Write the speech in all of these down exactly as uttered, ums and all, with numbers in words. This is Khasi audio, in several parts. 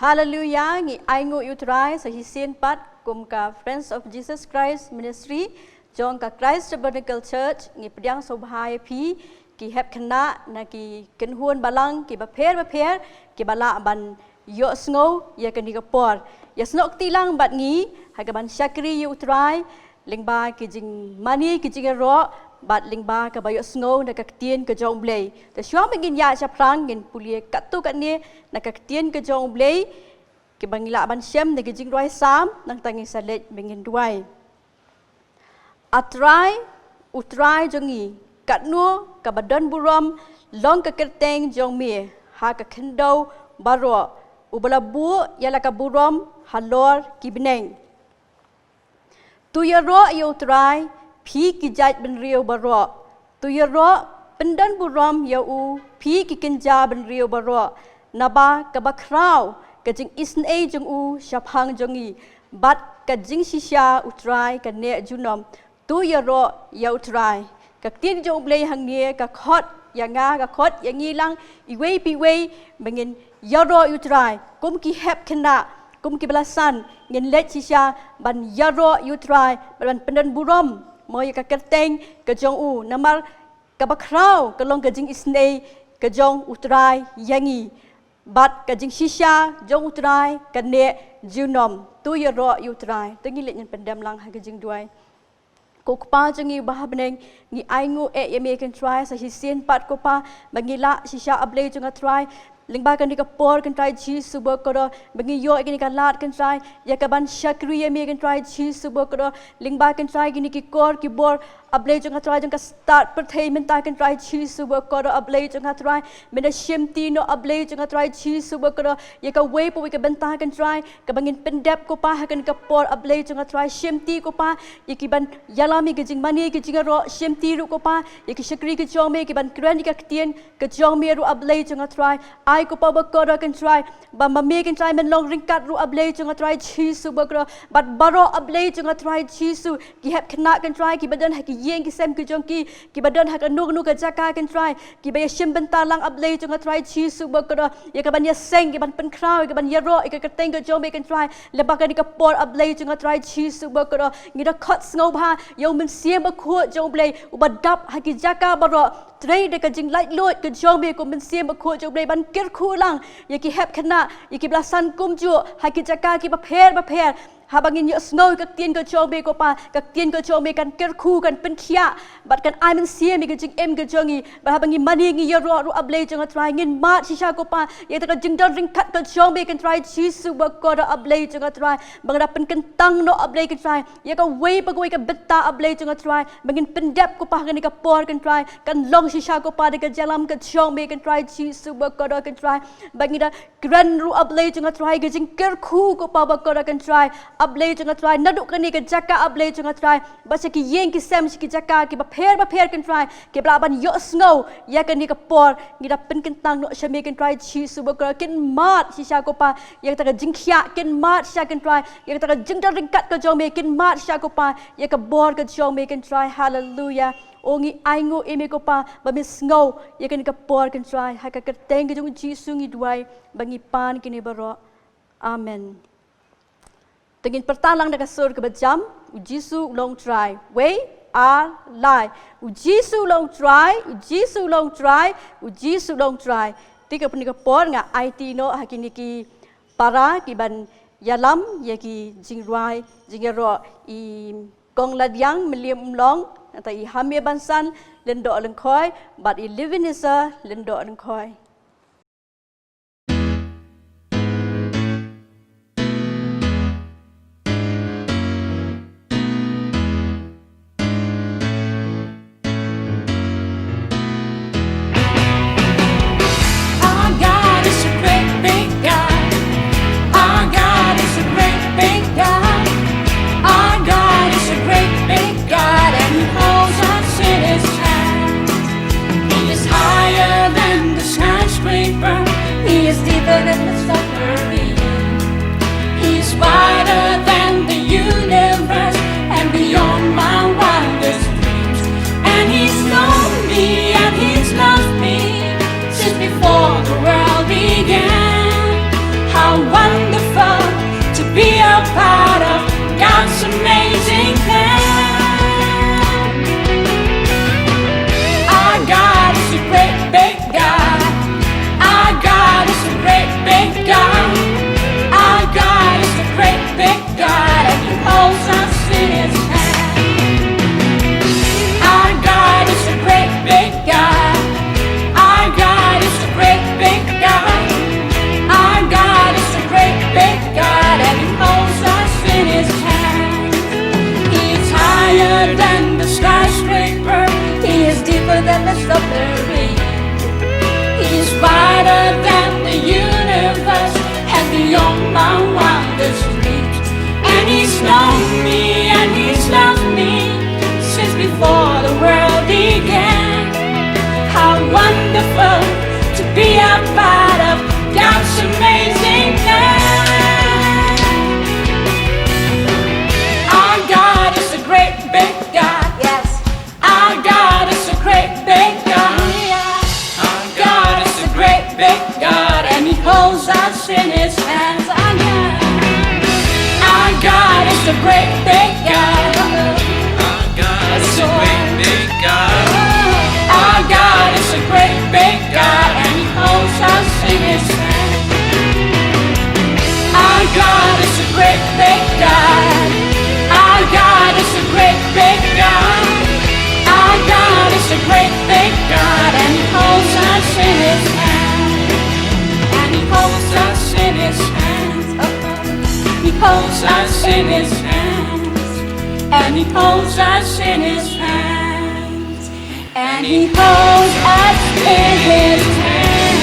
Haleluya, ngi ainguh ïa u Trai sa shisien pat kum ka Friends of Jesus Christ Ministry jong ka Christ Tabernacle Church, ngi pdiang sngewbha ïa phi ki hep khynnah na ki kynhun balang kiba pher bapher kiba lah ban ïohsngew ïa kane ka por. Ïasnoh kti lang bad ngi ha kaban shakri ïa u Trai lyngba ki jingmane ki jingïaroh bad lyngba kaba ïohsngew na ka ktien ka jong u Blei. Te shuwa ba ngin ïaid shaphrang, ngin pule katto katne na ka ktien ka jong u Blei, kiba ngi lah ban shem na ki jingrwai Salm, nangta ngin sa leit ba ngin duwai. A Trai, u Trai jong ngi, katno kaba don burom long ka kyrteng jong me ha ka khyndew baroh, uba la buh ïa la ka burom halor ki bneng. To ïaroh ïa u Trai, phi ki jaitbynriew baroh. To ïaroh pyndon burom ïa u, phi ki kynja bynriew baroh. Naba kaba khraw ka jingisynei jong u shaphang jong ngi, bad ka jingshisha u Trai ka neh junom. To ïaroh ïa u Trai. Ka ktien jong u Blei hangne ka khot ïa nga, ka khot ïa ngi lang iwei pa iwei ba ngin ïaroh ïa u Trai. Kum ki hep khynnah, kum kiba la san, ngin leit shisha ban ïaroh ïa u Trai, ban, ban pyndon burom mo ïa ka kyrteng ka jong u. Namar kaba khraw ka long ka jingisynei ka jong u Trai ïa ngi, bad ka jingshisha jong u Trai ka neh junom. To ïaroh ïa u Trai. To ngin leit, ngin pyndem lang ha ka jingduwai. Ko Kpa jong ngi uba ha bneng, ngi ainguh eh ïa me, ko Trai, sa shisien pat, ko Pa, ba ngi lah shisha, A Blei jong nga Trai, lyngba kane ka por, ko Trai Jisu bakordor, ba ngi ïoh ïa kane ka lad, ko Trai, ïa kaban shakri ïa me, ko Trai Jisu bakordor. Lyngba, ko Trai, kine ki kor ki bor, A Blei jong nga Trai, jong ka stad pyrthei mynta, ko Trai Jisu bakordor, A Blei jong nga Trai, men da shimti noh, A Blei jong nga Trai Jisu bakordor, ïa kawei pa kawei ka bynta, ko Trai, kaba ngin pyndep, ko Pa, ha kane ka por, A Blei jong nga Trai, shimti, ko Pa, ïa kiban ïalam ïa ki jingmane ki jingïaroh, shimti ruh, ko Pa, ïa ki shakri ki jong me kiban kren ïa ka ktien ka jong me ruh, A Blei jong nga Trai. Ai, ko Pa bakordor, ko Trai, ba ma me, ko Trai, men long ryngkat ruh, A Blei jong nga Trai Jisu bakordor, bad baroh, A Blei jong nga Trai Jisu, ki hep khynnah, ko Trai, kiba don ha ki ïing ki sem ki jong ki, kiba don ha kano kano ka jaka, ko Trai, kiba ïashim bynta lang, A Blei jong nga Trai Jisu bakordor, ïa kaban ïaseng, ïa kaban pynkhraw, ïa kaban ïaroh ïa ka kyrteng ka jong me, ko Trai. Lyngba kane ka por, A Blei jong nga Trai Jisu bakordor, ngi da khot sngewbha ïa u Mynsiem Bakhuid jong U Blei uba dap ha ki jaka baroh, trei da ka jinglaitluid ka jong me, ko Mynsiem Bakhuid jong U Blei, ban kyrkhu lang ïa ki hep khynnah, ïa kiba la san kumjuh ha ki jaka kiba pher bapher. Haba ngin ïohsngew ïa ka ktien ka jong me, ko Pa, ka ktien ka jong me kan kyrkhu, kan pynkhiah, bad kan ai mynsiem ïa ka jingim ka jong ngi. Bad haba ngi mane ngi ïaroh ruh, A Blei jong nga Trai, ngin mad shisha, ko Pa, ïa kata ka jingdon ryngkat ka jong me, ko Trai Jisu bakordor, A Blei jong nga Trai, ba ngi da pynkyntang noh, A Blei, ko Trai, ïa kawei pa kawei ka bynta, A Blei jong nga Trai, ba ngin pyndep, ko Pa, ha kane ka por, ko Trai, kan long shisha, ko Pa, da ka jingïalam ka jong me, ko Trai Jisu bakordor, ko Trai, ba ngi da kren ruh, A Blei jong nga Trai, ka jingkyrkhu, ko Pa bakordor, ko Trai, A Blei jong nga Trai, naduh kane ka jaka, A Blei jong nga Trai, bad sha ki ïing ki sem, sha ki jaka kiba pher bapher, ko Trai, kiba lah ban ïohsngew ïa kane ka por, ngi da pynkyntang noh sha me, ko Trai Jisu bakordor, kin mad shisha, ko Pa, ïa kata ka jingkhiah, kin mad shisha, ko Trai, ïa kata ka jingdon ryngkat ka jong me, kin mad shisha, ko Pa, ïa ka bor ka jong me, ko Trai. Haleluya. O, ngi ainguh ïa me, ko Pa, ba me sngew ïa kane ka por, ko Trai. Ha ka kyrteng ka jong U Jisu ngi duwai, ba ngi pan kine baroh. Amen. Te ngin pyrta lang da ka sur kaba jam: U Jisu u long Trai. Wei, ar, lai. U Jisu u long Trai, U Jisu u long Trai, U Jisu u long Trai. Te ha kane ka por nga aiti noh ha kine ki para kiban ïalam ïa ki jingrwai jingïaroh, i Kong Ladiang Mylliem Umlong, nangta i Hamie Bansan Lyngdoh Lyngkhoi, bad i Livinisa Lyngdoh Lyngkhoi. Our God is a great big God. Our God is a great big God. Our God is a great big God, and He holds us in His hand. He is higher than the sky. Part of God's amazing plan. Our God is a great big God. Our God is a great big God. Our God is a great big God, and He holds us in His hand. Our God is a great big God. Our God is a great big God. Our God is a great big God, and He holds us in His hand. He is higher than the skyscraper. He is deeper than the submarine. He is wider than the universe and beyond my wildest dreams. And He's known me and He's loved me since before the world began. How wonderful to be a part of God's amazing plan. Our God is a great big God. Yes. Our God is a great big God. Our God is a great big God, and He holds us in His hands. Our God, our God is a great big God. Our God is a great big God. Our God is a great big God, and He holds us in His hand. Our God is a great big God. Our God is a great big God. Our God is a great big God, and He holds us in His hand. And He holds us in His hands. He holds us in His hands. And He holds us in His hands. And He holds us in His hands.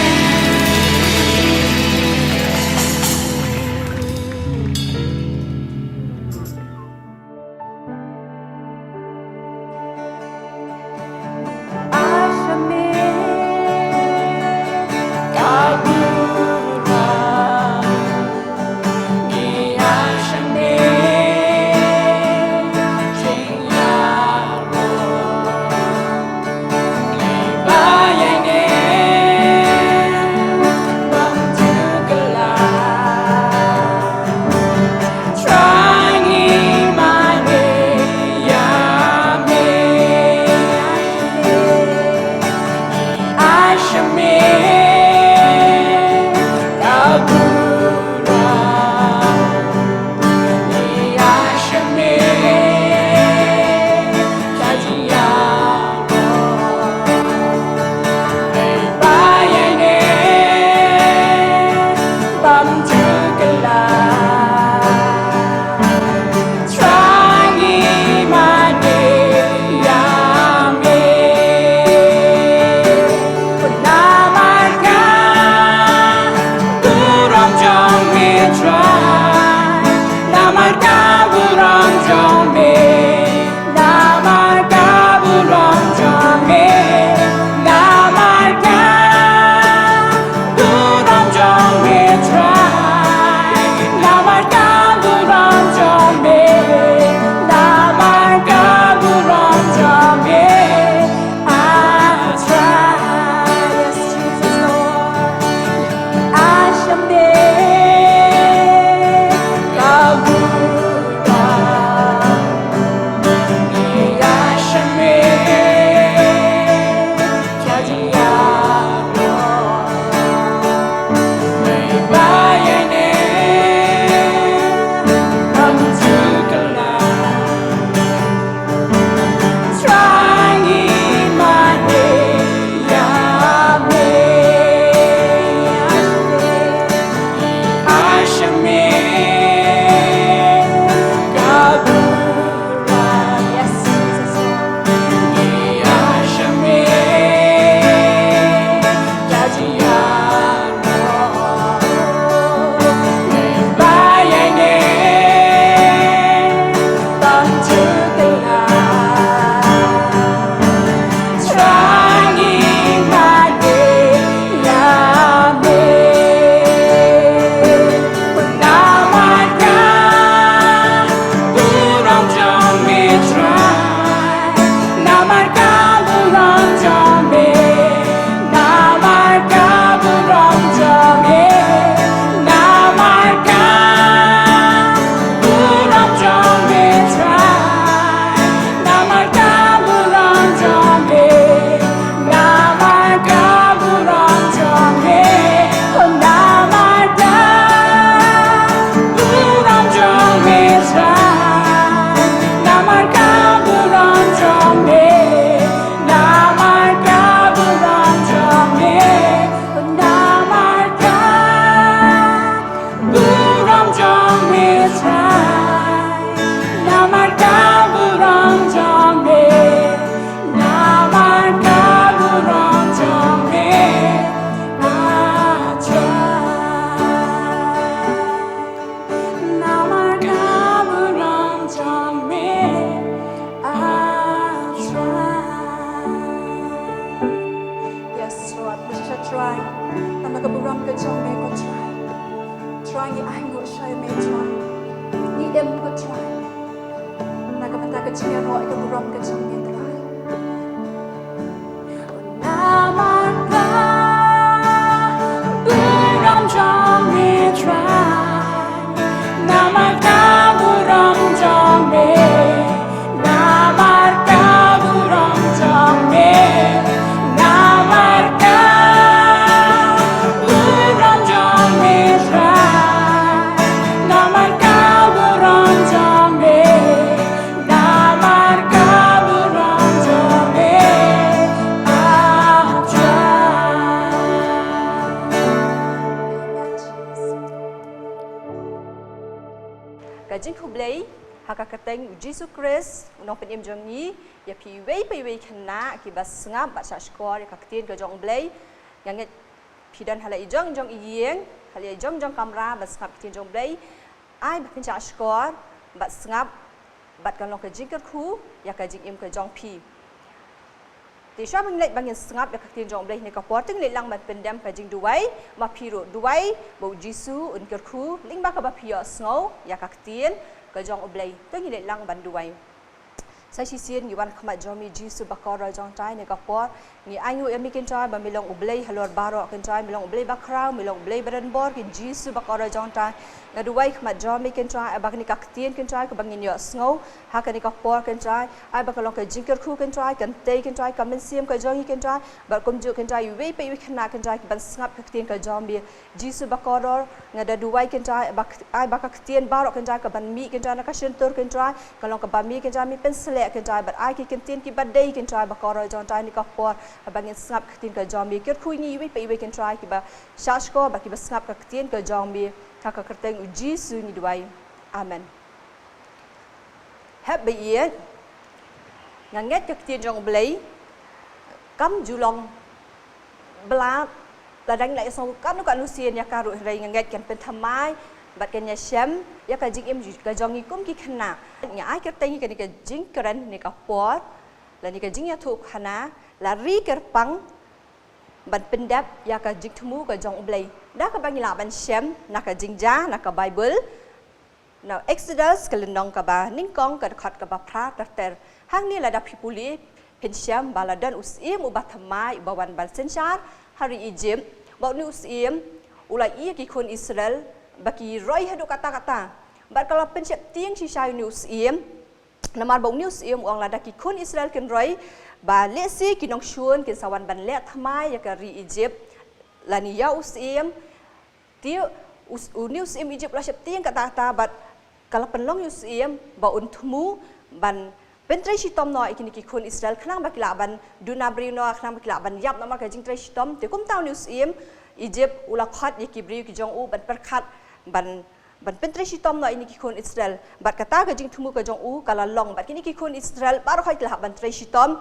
Jingïaroh ïa ka burom ka jong me Trai. Namar ka burom jong me Trai. Namar ka burom jong me. Namar ka burom jong me. Namar ka burom jong me Trai. Namar ka burom jong me. Namar ka burom jong me, ah Trai. Ka jingkhublei ha ka kyrteng u Jisu Khrist, u nongpynim jong ngi, ïa phi iwei pa iwei khynnah kiba sngap bad shah shkor ïa ka ktien ka jong u Blei. Nga ngeit phi don ha la i jong jong i ïing, ha la i jong jong kamra ba sngap ka ktien jong u Blei. Ai ba phin shah shkor bad sngap bad kan long ka jingkyrkhu ïa ka jingim ka jong phi. Te shuwa ba ngin leit ba ngin sngap ïa ka ktien jong u Blei ha kane ka por, te ngin leit lang ban pyndem ka jingduwai. Ma phi ruh duwai ba u Jisu un kyrkhu lyngba kaba phi ïohsngew ïa ka ktien ka jong u Blei. Te ngin leit lang ban duwai. Sa shisien ngi wan khmat jong me Jisu ba kordor jong Trai ha kane ka por. Ngi ainguh ïa me Kynrad ba me long u Blei halor baroh Kynrad, me long u Blei bakhraw, me long u Blei badonbor Kynrad Jisu ba kordor jong Trai. Nga duwai khmat jong me Kynrad, ai ba kane ka ktien Kynrad kaba ngin ïohsngew ha kane ka por Kynrad, ai ba ka long ka jingkyrkhu Kynrad, kan tei Kynrad ka mynsiem ka jong ngi Kynrad, bad kumjuh Kynrad iwei pa iwei khynnah Kynrad kiban sngap ka ktien ka jong me. Jisu ba kordor, nga da duwai Kynrad, ba k-, ai ba ka ktien baroh Kynrad kaban mih Kynrad na ka shyntur Kynrad, ka long kaba mih Kynrad, me pynsleh Kynrad, bad ai ki ktien kiba dei Kynrad ba kordor jong Trai ha kane ka por, ba ngin sngap ka ktien ka jong me. Kyrkhu ïa ngi iwei pa iwei Kynrad kiba shah shkor bad kiba sngap ka ktien ka jong me, ha ka kyrteng u Jisu ngi duwai. Amen. Hep ba ïeit, nga ngeit ka ktien jong u Blei kam ju long ba la dang la ïohsngew katno katno sien ïa ka ruh, hynrei nga ngeit kan pynthymmai bad kan ïashem ïa ka jingim ka jong ngi kum ki khynnah. Nga ai kyrteng ïa kane ka jingkren ha kane ka por, lane ka jingïathuhkhana, la ri kyrpang ban pyndep ïa ka jingthmu ka jong u Blei da kaba ngi lah ban shem na ka jingjia na ka Baibl. Na u Exodus ka lynnong kaba nyngkong ka dkhot kaba phra ter ter. Hangne lada phi pule phin shem ba la don u syiem uba thymmai uba wan ban synshar ha ri Ijipt, bad une u syiem u la ïohi ïa ki khun Israel ba ki roi haduh katta katta. Bad ka la pynsheptieng shisha ïa une u syiem, namar ba une u syiem u ong lada ki khun Israel kin roi, ba lehse ki nongshun kin sa wan ban leh thymmai ïa ka ri Ijipt lane ïa u syiem. Te u s-, une u syiem Ijipt u la sheptieng katta katta bad ka la pynlong ïa u syiem ba un thmu ban pyntrei shitom noh ïa kine ki khun Israel khnang ba ki lah ban duna briew noh, khnang ba ki lah ban ïap noh namar ka jingtrei shitom. Te kumta une u syiem Ijipt u la khot ïa ki briew ki jong u ban pyrkhat ban ban pyntrei shitom noh ïa kine ki khun Israel. Bad kata ka jingthmu ka jong u ka la long, bad kine ki khun Israel baroh ki la hap ban trei shitom.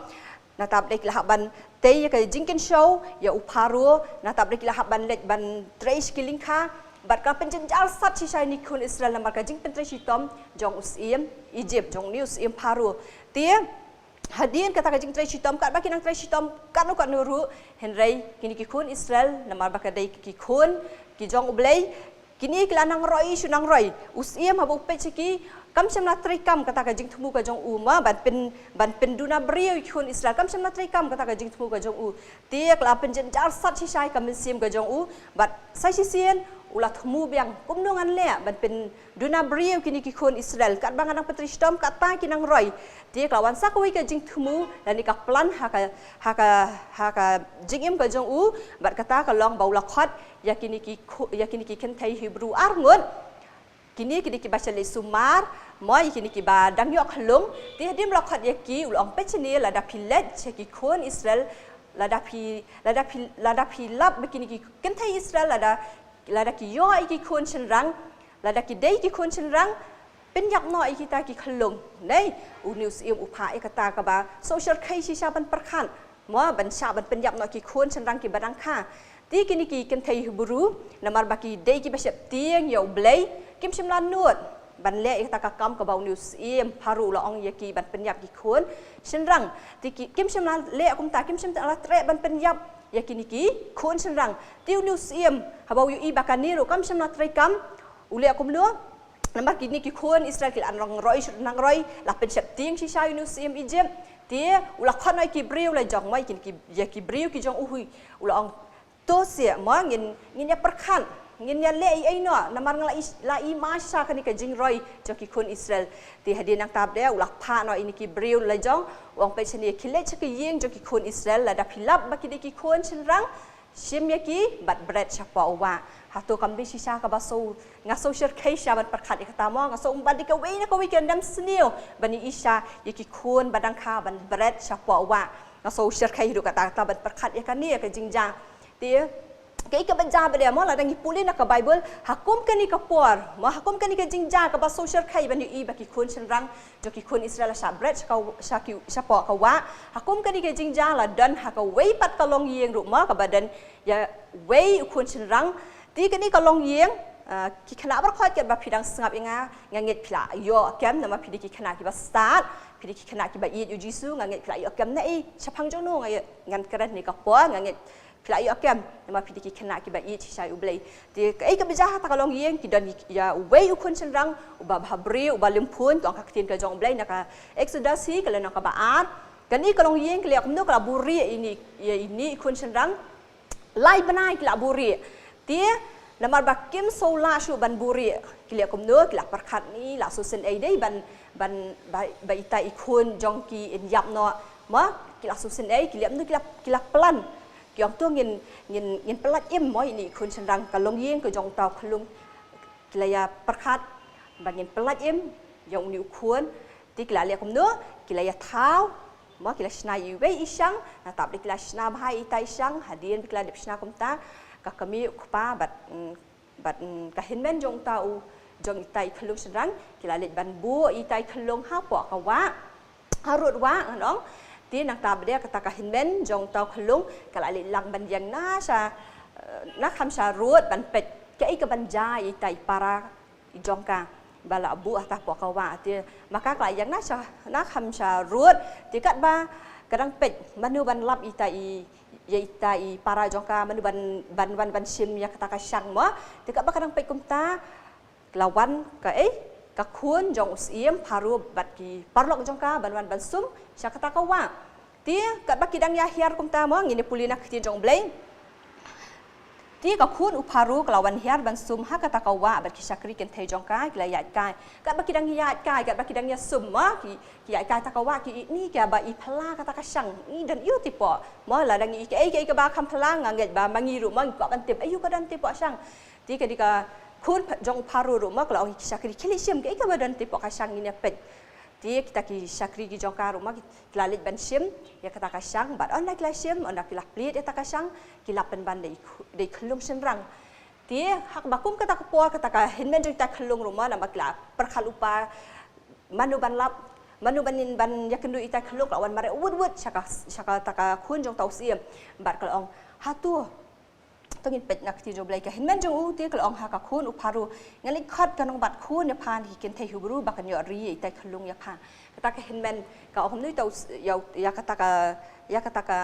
Nangta pat ki la hap ban tei ïa ka jingkynshew ïa u Pharaoh, nangta pat ki la hap ban leit ban trei sha ki lyngkha. Bad ka pynjynjar sat shisha ïa kine ki khun Israel namar ka jingpyntrei shitom jong u syiem Ijipt, jong une u syiem Pharaoh. Te hadien kata ka jingtrei shitom, katba ki nang trei shitom katno katno ruh, hynrei kine ki khun Israel, namar ba ki dei ki khun ki jong u Blei, kine ki la nang roi shu nang roi. U syiem haba u peit sha ki, kam shym la treikam kata ka jingthmu ka jong u, mo, ban pyn, ban pynduna briew ïa ki khun Israel, kam shym la treikam kata ka jingthmu ka jong u. Te ka la pynjynjar sat shisha ïa ka mynsiem ka jong u, bad sa shisien u la thmu biang, kumno ngan leh ban pynduna briew ïa kine ki khun Israel, katba nga nang pyntrei shitom kata ki nang roi. Te ka la wan sa kawei ka jingthmu lane ka plan ha ka, ha ka, ha ka jingim ka jong u, bad kata ka long ba u la khot ïa kine ki khu-, ïa kine ki kynthei Hebru arngut. Kine ki dei kiba sha leit sumar, mo, ïa kine kiba dang ïoh khyllung. Te hadien ba u la khot ïa ki, u la ong, peit shane, lada phi leit sha ki khun Israel, lada phi, lada phi, lada phi lap ba kine ki kynthei Israel, lada, lada ki ïoh ïa ki khun shynrang, lada ki dei ki khun shynrang, pynïap noh ïa kita ki khyllung. Dei, une u syiem u phah ïa kata kaba sngewsyrkhei shisha ban pyrkhat, mo, ban shah ban pynïap noh ki khun shynrang kiba dang kha. Te kine ki kynthei Hebru, namar ba ki dei kiba sheptieng ïa u Blei, kim shym la nud ban leh ïa kata ka kam kaba une u syiem Pharaoh u la ong ïa ki ban pynïap ki khun shynrang. Te ki, kim shym la leh kumta, kim shym la treh ban pynïap ïa kine ki khun shynrang. Te une u syiem, haba u ïohi ba kane ruh kam shym la treikam, u leh kumno? Namar kine ki khun Israel ki la nang roi, nang roi, la pynsheptieng shisha ïa une u syiem Egypt. Te u la khot noh ïa ki briew la jong, mo, ïa ki, ïa ki briew ki jong u hi. U la ong, to seh, mo, ngin, ngin ïa pyrkhat, ngin ïa leh ei ei noh, namar nga la i, la i ma shisha kane ka jingroi jong ki khun Israel. Te hadien nangta pat de u la phah noh ïa kine ki briew la jong, u ong, peit shane, khie leit sha ka ïing jong ki khun Israel, lada phi lap ba ki dei ki khun shynrang, shim ïa ki bad bret shapoh u wah. Hato kam dei shisha kaba shu, nga shu shyrkhei shisha ban pyrkhat ïa kata, mo, nga shu, um, ban dei kawei na kawei ka jingsniew ban ïohi shisha ïa ki khun ba dang kha ban bret shapoh u wah. Nga shu shyrkhei ruh kata, kata ban pyrkhat ïa kane ka jingjia. Te kaei kaba jia pat de, mo, lada ngi pule na ka Baibl, ha kum kane ka por, mo, ha kum kane ka jingjia kaba shu shyrkhei ban ïohi ba ki khun shynrang jong ki khun Israel la shah bret sha ka, sha ki, shapoh ka wah. Ha kum kane ka jingjia la don ha kawei pat ka longïing ruh, mo, kaba don ïa uwei u khun shynrang. Te kane ka longïing, ah, ki khynnah baroh khoit, katba phi dang sngap ïa nga, nga ngeit phi la ïoh kem, namar phi dei ki khynnah kiba stad, phi dei ki khynnah kiba ïeit ïa u Jisu, nga ngeit phi la ïoh kem. Na i, shaphang jong no nga ïoh, ngan kren ne ka por, nga ngeit phi la ïoh kem, namar phi dei ki khynnah kiba ïeit shisha ïa u Blei. Te kaei kaba jia ha kata ka longïing, ki don ïa uwei u khun shynrang uba bhabriew, uba lymphun, ka ong ka ktien ka jong u Blei na ka Exodus hi, ka lynnong kaba ar. Kane ka longïing, ki leh kumno, ka la buhrieh ïa ine, ïa ine i khun shynrang. Lai bnai ki la buhrieh. Te namar ba kim shu lah shuh ban buhrieh, ki leh kumno, ki la pyrkhat, ngi la shu sngewsih ei dei ban, ban, ba, ba ita i khun jong ki in ïap noh, mo, ki la shu sngewsih ei, ki leh kumno, ki la, ki la plan. Ki ong, to ngin, ngin, ngin pyllait im, mo, ïa ine i khun shynrang. Ka longïing ka jong uta u khyllung ki la ïa pyrkhat ba ngin pyllait im ïa une u khun. Te ki la leh kumno, ki la ïa thaw, mo, ki la shna ïa iwei i shang. Nangta pat de ki la shna bha ïa ita i shang, hadien ba ki la dep shna kumta, ka kmie, u kpa bad, mm, bad, mm, ka hynmen jong uta u, jong ita i khyllung shynrang, ki la leit ban buh ïa ita i khyllung hapoh ka wah, harud wah, ngan ong. Te nangta pat de kata ka hynmen jong uta u khyllung ka la leit lang ban ïeng na sha, eh, na kham sharud ban peit kaei kaban jia ïa ita i para jong ka ba la buh hata hapoh ka wah. Te ma ka, ka la ïeng na sha, na kham sharud. Te katba ka dang peit mano ban lap ïa ita i, ïa ita i para jong ka, mano ban, ban wan ban shim ïa kata ka shang, mo. Te katba ka dang peit kumta, la wan kaei, ka khun jong u syiem Pharaoh bad ki paralok jong ka ban wan ban sum sha kata ka wah. Te katba ki dang ïa hiar kumta, mo, ngin ïa pule na ka ktien jong u Blei. Te ka khun u Pharaoh ka la wan hiar ban sum ha kata ka wah bad ki shakri kynthei jong ka, ki la ïaid kai. Katba ki dang ïaid kai, katba ki dang ïa sum, mo, ki, ki ïaid kai ha kata ka wah, ki ïohi kaba i phylla kata ka shang. Ngi don aiu te poh, mo, lada ngi ïohi kaei kaei kaba kham phylla, nga ngeit ba ma ngi ruh, mo, ngi kwah ban tip aiu ka don te poh shang. Te kane ka khun pha-, jong u Pharaoh ruh, mo, ka la ong ïa ki shakri, khie leit shim kaei kaba don te poh ka shang, ngin ïa peit. Te kita ki shakri ki jong ka ruh, mo, ki, ki la leit ban shim ïa kata ka shang, bad ynda ki la shim, ynda ki la plied ïa kata ka shang, ki la pynban da i khu-, da i khyllung shynrang. Te ha kaba kum kata ka por, kata ka hynmen jong ita i khyllung ruh, mo, namar ki la pyrkhat lypa mano ban lap, mano ban, ban ïakynduh ita i khyllung, ka la wan mareh wut wut sha ka, sha kata ka khun jong uta u syiem. Bad ka la ong, hato, to ngin peit na ka ktien jong u Blei. Ka hynmen jong u te ka la ong ha ka khun u Pharaoh, nga leit khot ka nongbat khun ïa pha na ki kynthei Hebru ba kan ïoh ri ïa ita i khyllung ïa pha. Kata ka hynmen ka ong kumno ïa uta u s-, ïa, ïa kata ka, ïa kata ka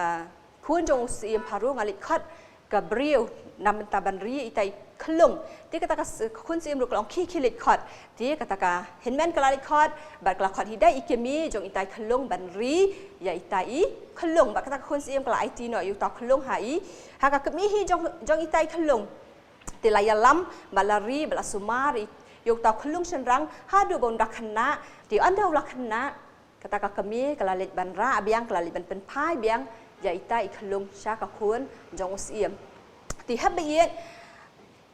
khun jong u syiem Pharaoh, nga leit khot ka briew na bynta ban ri ïa ita i khyllung. Te kata ka s-, ka khun syiem ruh ka la ong, khie, khie leit khot. Te kata ka hynmen ka la leit khot, bad ka la khot hi da i kmie jong ita i khyllung ban ri ïa ita i khyllung. Bad kata ka khun syiem ka la aiti noh ïa uta u khyllung ha i, ha ka kmie hi jong, jong ita i khyllung. Te la ïalam, bad la ri, bad la sumar ïa, ïa uta u khyllung shynrang haduh ba un da khynnah. Te ynda u la khynnah, kata ka kmie ka la leit ban rah biang, ka la leit ban pynphai biang ïa ita i khyllung sha ka khun jong u syiem. Te haba ïeit,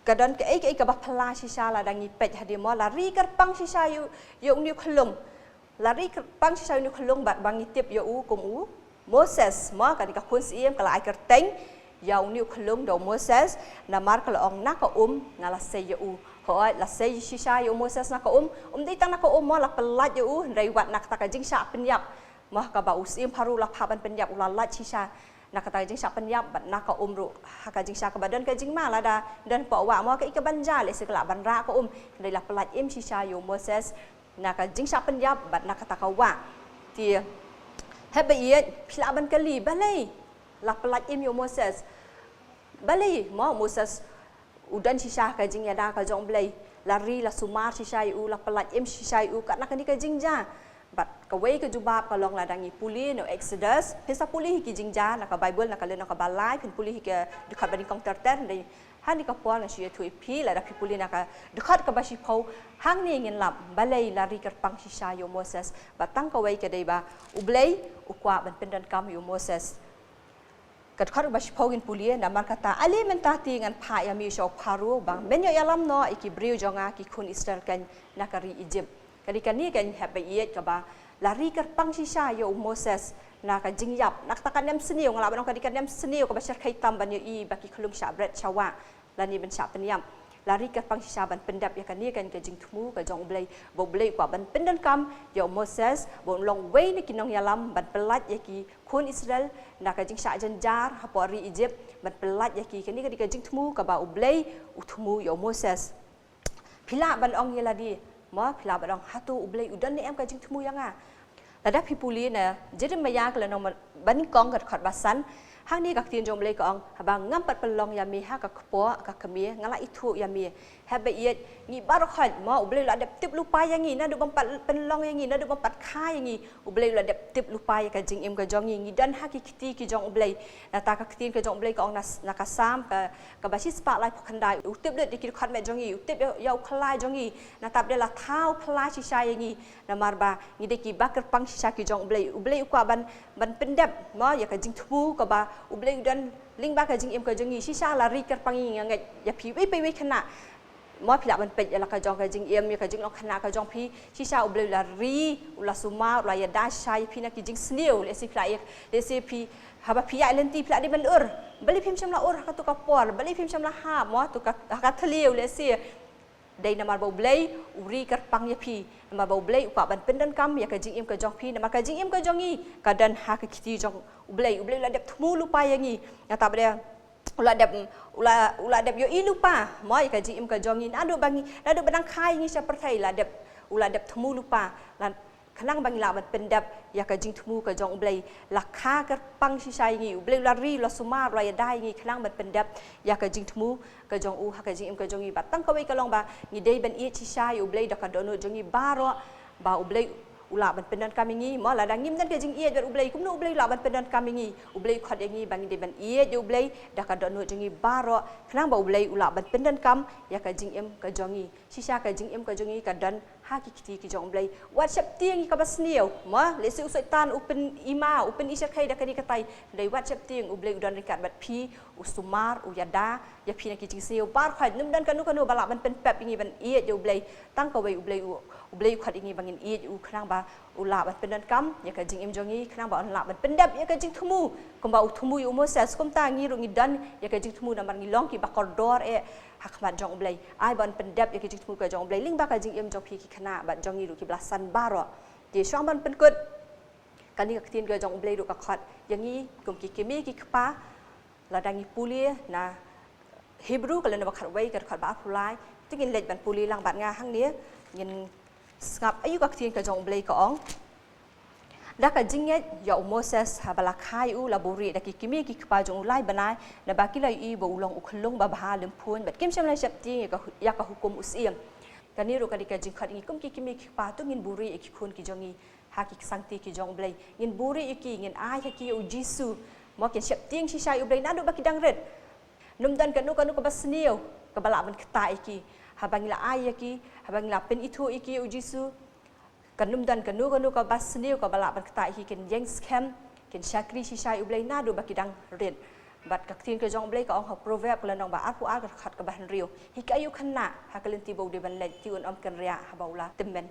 ka don kaei kaei kaba phylla shisha lada ngi peit hadien, mo, la ri kyrpang shisha ïa u, ïa une u khyllung. La ri kyrpang shisha ïa une u khyllung bad ba ngi tip ïa u kum u Moses, mo, kane ka khun syiem ka la ai kyrteng ïa une u khyllung da u Moses, namar ka la ong, na ka um nga la sei ïa u. Hooid, la sei shisha ïa u Moses na ka um, um dei tang na ka um, mo, la pyllait ïa u, hynrei wat na kata ka jingshah pynïap, mo, kaba u syiem Pharaoh la phah ban pynïap, u la lait shisha na kata ka jingshah pynïap, bad na ka um ruh, ha ka jingshah kaba don ka jingma, lada don hapoh wah, mo, kaei kaban jia, lehse ka lah ban rah ka um, hynrei la pyllait im shisha ïa u Moses na ka jingshah pynïap bad na kata ka wah. Te haba ïeit, phi lah ban kylli, balei la pyllait im ïa u Moses? Balei, mo, Moses u don shisha ha ka jingïada ka jong u Blei? la ri, la sumar shisha ïa u, la pyllait im shisha ïa u, katba na kane ka jingjia. Bad kawei ka jubab ka long lada ngi pule na u Exodus, phin sa pule hi ki jingjia na ka Baibl, na ka lynnong kaba lai, phin pule hi ka dkhot banyngkong ter ter, hynrei ha kane ka por ngan shu ïathuh ïa phi, lada phi pule na ka dkhot kaba shiphew, hangne ngin lap balei la ri kyrpang shisha ïa u Moses, bad tang kawei ka dei ba U Blei u kwah ban pyndonkam ïa u Moses. Ka dkhot kaba shiphew ngin pule, namar kata, ale mynta te ngan phah ïa me sha u Pharaoh, ba men ïoh ïalam noh ïa ki briew jong nga ki khun Israel kan na ka ri Egypt. Ka dei kane kan hap ba ïeit kaba la ri kyrpang shisha ïa u Moses na ka jingïap, na kata ka niam sniew, nga lah ban ong ka dei ka niam sniew kaba shyrkhei tam ban ïohi ba ki khlung shah bret shah wah lane ban shah pynïap. La ri kyrpang shisha ban pyndep ïa kane kan ka jingthmu ka jong U Blei, ba U Blei u kwah ban pyndonkam ïa u Moses ba un long uwei na ki nongïalam ban pyllait ïa ki khun Israel na ka jingshah jynjar hapoh ri Egypt, ban pyllait ïa ki. Kane ka dei ka jingthmu kaba U Blei u thmu ïa u Moses. Phi lah ban ong ïa lade, mo, phi lah ban ong, hato U Blei u don ne em ka jingthmu ïa nga? Lada phi pule na Jeremiah ka lynnong banyngkong ka dkhot ba san, hangne ka ktien jong U Blei ka ong, haba ngam pat pynlong ïa me ha ka kpoh ka kmie, nga la ithuh ïa me. Hap ba ïeit, ngi baroh khoit, mo, U Blei u la dep tip lypa ïa ngi, naduh bym pat pynlong ïa ngi, naduh bym pat kha ïa ngi, U Blei u la dep tip lypa ïa ka jingim ka jong ngi, ngi don ha ki kti ki jong U Blei. Nangta ka ktien ka jong U Blei ka ong na, na ka Salm ka, kaba shispah laiphew khyndai, u tip lut ïa ki dkhot met jong ngi, u tip ïa, ïa u khlaiñ jong ngi, nangta ba dei la thaw khlaiñ shisha ïa ngi, namar ba ngi dei kiba kyrpang shisha ki jong U Blei. U Blei u kwah ban, ban pyndep, mo, ïa ka jingthmu kaba U Blei u don lyngba ka jingim ka jong ngi, shisha la ri kyrpang ïa ngi, nga ngeit ïa phi, wei pa wei khynnah. Mo, phi lah ban peit ïa la ka jong ka jingim, ïa ka jinglong khynnah ka jong phi, shisha U Blei u la ri, u la sumar, u la ïada shisha ïa phi na ki jingsniew, lehse phi lah ïa, lehse phi, haba phi ïaid lynti phi lah dei ban ur. Balei phim shym la ur ha kato ka por, balei phim shym la hap, mo, to ka, ha ka thliew, lehse. Dei namar ba U Blei u ri kyrpang ïa phi, namar ba U Blei u kwah ban pyndonkam ïa ka jingim ka jong phi, namar ka jingim ka jong ngi ka don ha ka kti jong U Blei. U Blei u la dep thmu lypa ïa ngi, nangta ba dei u la dep, u la, u la dep ïohi lypa, mo, ïa ka jingim ka jong ngi, naduh ba ngi, naduh ba dang kha ïa ngi sha pyrthei, la dep, u la dep thmu lypa, la, khnang ba ngi lah ban pyndep ïa ka jingthmu ka jong U Blei. La kha kyrpang shisha ïa ngi, U Blei u la ri, u la sumar, u la ïada ïa ngi, khnang ban pyndep ïa ka jingthmu ka jong u ha ka jingim ka jong ngi. Bad tang kawei ka long ba ngi dei ban ïeit shisha ïa U Blei da ka dohnud jong ngi baroh, ba U Blei u lah ban pyndonkam ïa ngi, mo, lada ngim don ka jingïeit bad U Blei, kumno U Blei u lah ban pyndonkam ïa ngi? U Blei u khot ïa ngi ba ngi dei ban ïeit ïa U Blei da ka dohnud jong ngi baroh, khnang ba U Blei u lah ban pyndonkam ïa ka jingim ka jong ngi. Shisha ka jingim ka jong ngi ka don ha ki kti ki jong U Blei. Wat sheptieng ïa kaba sniew, mo, lehse u Soitan u pynima, u pynishyrkhei da kane katai. Hynrei wat sheptieng, U Blei u don ryngkat bad phi, u sumar, u ïada ïa phi na ki jingsniew baroh khoit. Ym don kano kano ba lah ban pynpep ïa ngi ban ïeit ïa U Blei. Tang kawei U Blei u, U Blei u khot ïa ngi ba ngin ïeit ïa u khnang ba u lah ban pyndonkam ïa ka jingim jong ngi, khnang ba un lah ban pyndep ïa ka jingthmu. Kumba u thmu ïa u Moses, kumta ngi ruh ngi don ïa ka jingthmu namar ngi long kiba kordor eh ha khmat jong U Blei. Ai ba un pyndep ïa ka jingthmu ka jong U Blei lyngba ka jingim jong phi ki khynnah bad jong ngi ruh kiba la san baroh. Te shuwa ban pynkut, kane ka ktien ka jong U Blei ruh ka khot ïa ngi kum ki kmie ki kpa, lada ngi pule na Hebru ka lynnong ba khatwei ka dkhot ba arphew lai, te ngin leit ban pule lang bad nga hangne, ngin sngap aïu ka ktien ka jong U Blei ka ong. Da ka jingngeit ïa u Moses haba la kha ïa u, la buhrieh da ki kmie ki kpa jong u lai bnai, naba ki la ïohi ba u long u khyllung babha lymphun, bad kim shym la sheptieng ïa ka hu-, ïa ka hukum u syiem. Kane ruh ka dei ka jingkhot ïa ngi kum ki kmie ki kpa, to ngin buhrieh ïa ki khun ki jong ngi ha ki ksangti ki jong U Blei. Ngin buhrieh ïa ki, ngin ai ha ki ïa u Jisu. Mo, kin sheptieng shisha ïa U Blei naduh ba ki dang rit. Ym don kano kano kaba sniew kaba lah ban ktah ïa ki haba ngi la ai ïa ki, haba ngi la pynithuh ïa ki ïa u Jisu. Kan ym don kano kano kaba sniew kaba lah ban ktah ïa ki, kin ïeng skhem, kin shakri shisha ïa U Blei naduh ba ki dang rit. Bad ka ktien ka jong U Blei ka ong ha Proverb ka lynnong ba arphew ar ka dkhot kaba hynriew, hikai ïa u khynnah ha ka lynti ba u dei ban leit, te un ym kynriah haba u la tymmen.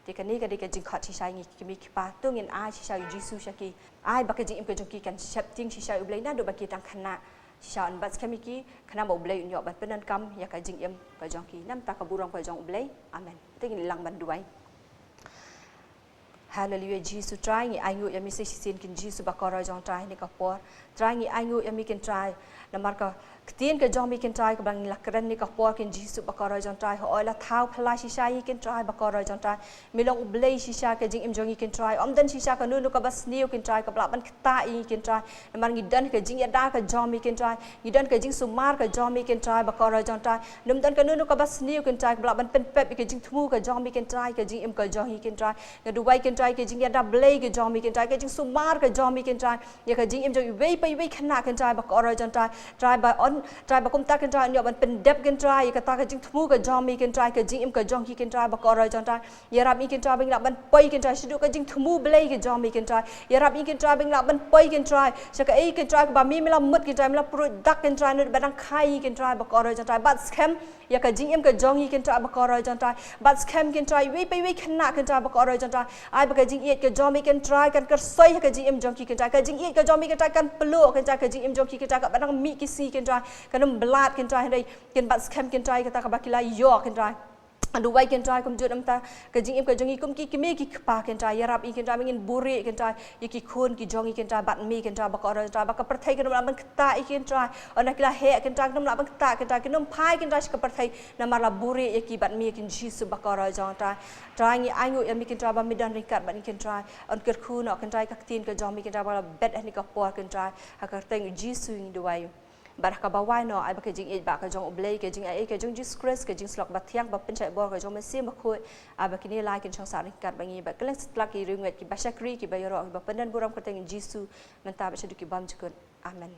Te kane ka dei ka jingkhot shisha ïa ngi ki kmie ki kpa, to ngin ai shisha ïa u Jisu sha ki. Ai ba ka jingim ka jong ki kan sheptieng shisha ïa U Blei naduh ba ki dang khynnah. Shisha un bat skhem ïa ki, khnang ba U Blei un ïoh ban pyndonkam ïa ka jingim ka jong ki. Namar ka burom ka jong U Blei. Amen. Te ngin ïalang ban duwai. Haleluia, Jisu Trai, ngi ainguh ïa me sa shisien kin Jisu bakor jong Trai ha kane ka por. Trai, ngi ainguh ïa me kin Trai namar ka Ktien ka jong mi, kynrad, kaba ngi la kren ha kane ka por, kynrad Jisu ba kordor jong Trai. Hooid, la thaw phylla shisha ïa ngi, kynrad ba kordor jong Trai. Mi long U Blei shisha ka jingim jong ngi, kynrad. Ym don shisha kano kano kaba sniew, kynrad, kaba lah ban ktah ïa ngi, kynrad. Namar ngi don ka jingïada ka jong mi, kynrad. Ngi don ka jingsumar ka jong mi, kynrad ba kordor jong Trai. Ym don kano kano kaba sniew, kynrad, kaba lah ban pynpep ïa ka jingthmu ka jong mi, kynrad, ka jingim ka jong ngi, kynrad. Nga duwai, kynrad, ka jingïada Blei ka jong mi, kynrad, ka jingsumar ka jong mi, kynrad, ïa ka jingim jong iwei pa iwei khynnah, kynrad ba kordor jong Trai. Trai ba yn, Trai ba kumta, kynrad, yn ïoh ban pyndep, kynrad, ïa kata ka jingthmu ka jong mi, kynrad, ka jingim ka jong ki, kynrad ba kordor jong Trai. Ïarap ïa ngi, kynrad, ba ngin lah ban poi, kynrad, shaduh ka jingthmu Blei ka jong mi, kynrad. Ïarap ïa ngi, kynrad, ba ngin lah ban poi, kynrad, sha kaei, kynrad, kaba mi, mi la mut, kynrad, mi la pyrshah dak, kynrad, nud ba dang kha ïa ngi, kynrad ba kordor jong Trai. Bat skhem ïa ka jingim ka jong ngi, kynrad ba kordor jong Trai. Bat skhem, kynrad, iwei pa iwei khynnah, kynrad ba kordor jong Trai. Ai ba ka jingïeit ka jong mi, kynrad, kan kyrsoi ha ka jingim jong ki, kynrad. Ka jingïeit ka jong mi, kynrad, kan pynlut, kynrad, ka jingim jong ki, kynrad, kaba dang mih ki sngi, kynrad, kan ym blat, kynrad, hynrei kin bat skhem, kynrad, kata kaba ki la ïoh, kynrad. Duwai, kynrad, kumjuh namar ka jingim ka jong ngi kum ki kmie ki kpa, kynrad. Ïarap ïa ngi, kynrad, ba ngin buhrieh, kynrad, ïa ki khun ki jong ngi, kynrad, bad me, kynrad ba kordor jong Trai, ba ka pyrthei kan ym lah ban ktah ïa ki, kynrad. Hynda ki la heh, kynrad, kan ym lah ban ktah, kynrad, kin ym phai, kynrad, sha ka pyrthei, namar la buhrieh ïa ki bad me, kynrad Jisu ba kordor jong Trai. Trai, ngi ainguh ïa mi, kynrad, ba mi don ryngkat bad ngi, kynrad. Yn kyrkhu noh, kynrad, ka ktien ka jong mi, kynrad, ba la bet ha kane ka por, kynrad. Ha ka kyrteng Jisu ngi duwai. Bad ha kaba wai noh, ai ba ka jingïeit ba ka jong U Blei, ka jingaiei ka jong Jisu Khrist, ka jingsyllok bathiang ba pynshai bor ka jong U Mynsiem Bakhuid, ai ba kine lai kin shong sah ryngkat bad ngi, bad kylleng satlak ki riewngeit, kiba shakri, kiba ïaroh, kiba pyndonburom, ha ka kyrteng Jisu, mynta bad shaduh ki bymjukut. Amen.